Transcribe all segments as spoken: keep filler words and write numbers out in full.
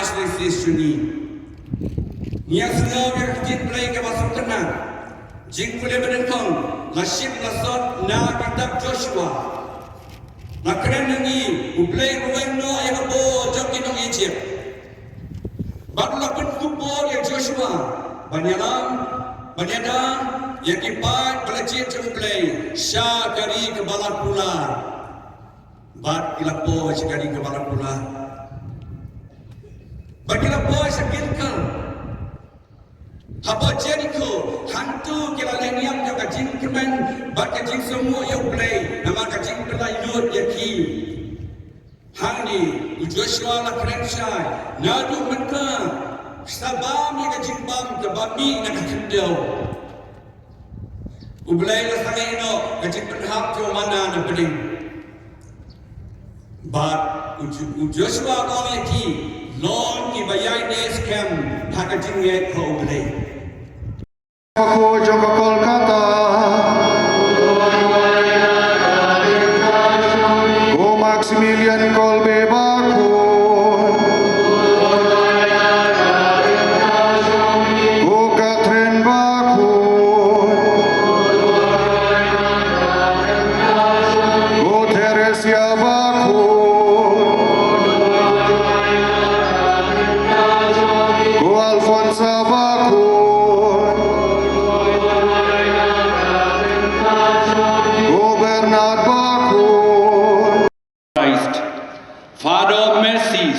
Excellencies, jong ngi. Ngi ïa sngew ïa ka ktien Blei kaba sngewtynnat. Jingpule ba nyngkong la shim la sot na ka kitab Joshua. La kren ïa ngi, U Blei u rweng noh ïa ka bor jong ki nong Egypt. Bad la pynkup bor ïa Joshua ban ïalam, ban ïada ïa ki paid ba la jied jong U Blei sha ka ri kaba la kular. Bad ki la poi sha ka ri kaba la kular. Bad ki la poi sha Gilgal. Hapoh Jeriko, hangto ki la leh niam ïa ka jingkmen bad ka jingsngewnguh ïa U Blei namar ka jingpynlait lut ïa ki. Hangne u Joshua la kren shai, naduh mynta sa bam ïa ka jingbam kaba mih na ka khyndew. U Blei la sangeh noh ka jingpynhap jong u manna na bneng. Bad u Ju-, u Joshua u ong ïa ki, long kiba ïaineh skhem ha ka jingngeit ha U Blei. Ko jong ka Kolkata. Ko Maximilian Kolbe Bakun. Ko Catherine Bakun. Ko Theresia Bakun. Ko Alfonsa Bakun. Ko Bernard Bakun. Christ, Father of mercies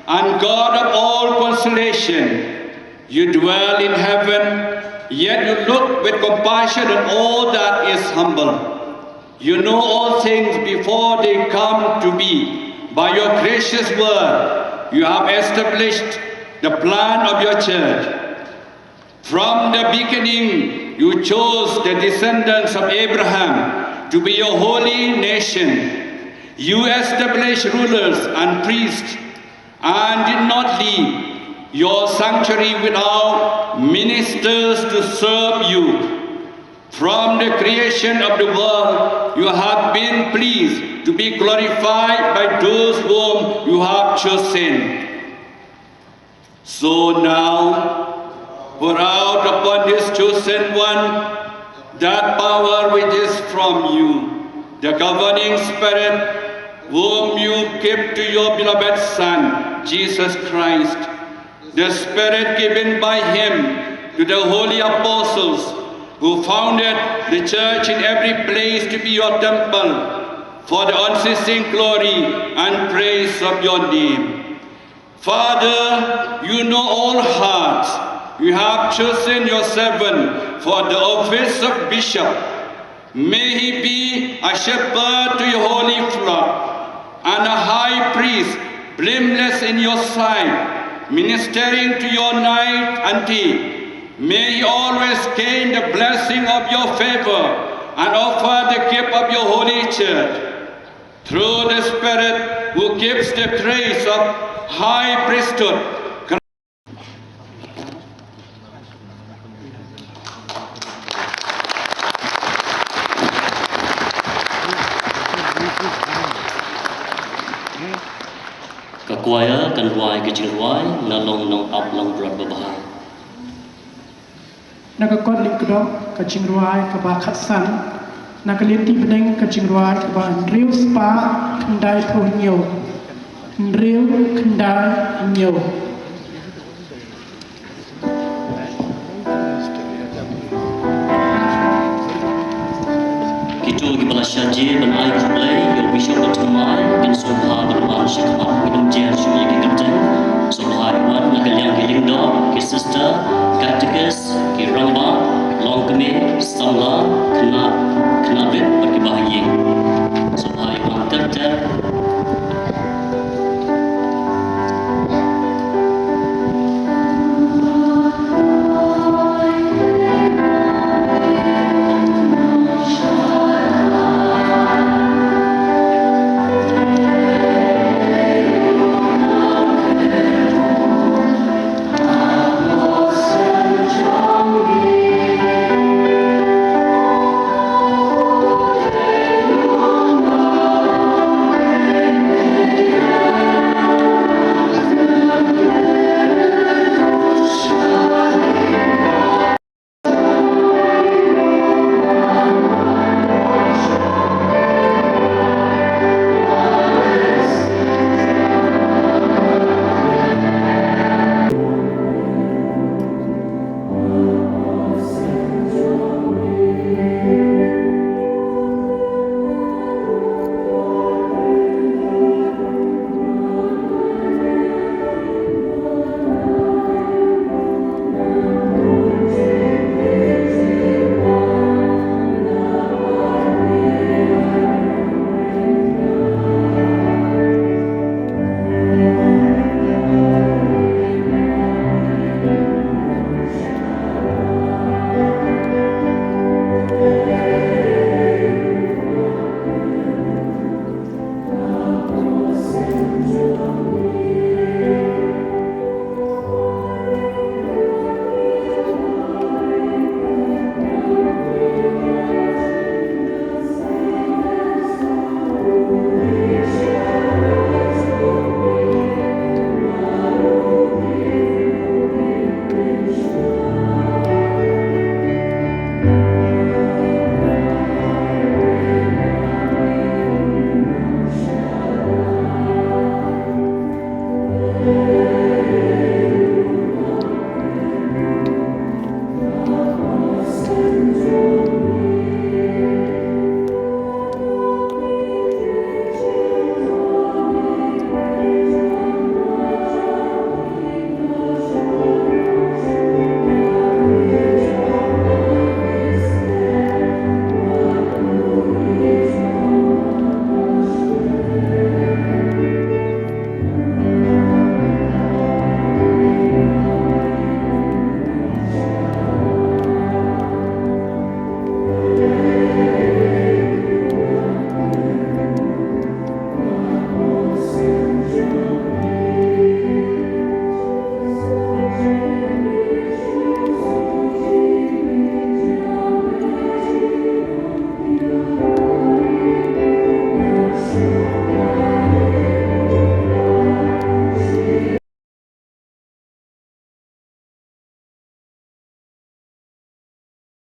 and God of all consolation, you dwell in heaven, yet you look with compassion on all that is humble. You know all things before they come to be. By your gracious word, you have established the plan of your church. From the beginning, you chose the descendants of Abraham to be your holy nation. You established rulers and priests and did not leave your sanctuary without ministers to serve you. From the creation of the world, you have been pleased to be glorified by those whom you have chosen. So now, pour out upon this chosen one that power which is from you, the governing spirit, whom you give to your beloved Son, Jesus Christ, the spirit given by him to the holy apostles who founded the church in every place to be your temple for the unceasing glory and praise of your name. Father, you know all hearts. You have chosen your servant for the office of bishop. May he be a shepherd to your holy flock and a high priest, blameless in your sight, ministering to your night and day. May he always gain the blessing of your favor and offer the gift of your holy church. Through the Spirit who keeps the trace of high priesthood. Ka choir kan rwai ka jingrwai, Nga long nongap langbrot babha. Na ka kot lyngkdop ka jingrwai kaba khatsan, na ka lynti bneng ka jingrwai kaba hynriew spah khyndai phew hynñiew. Hynriew khyndai hynñiew. Kito kiba la shah jia ban ai khublei ïa u Bishop bathymmai, kin sngewbha ban wan sha khmat, ngin ym jer shuh ïa ki kyrteng. Sngewbha ïa wan na ka liang ki lyngdoh, ki sister, catechist, ki rangbah, longkmie, samla, khynnah, khynnah rit bad kiba ha ïing. Sngewbha ïa wan ter ter.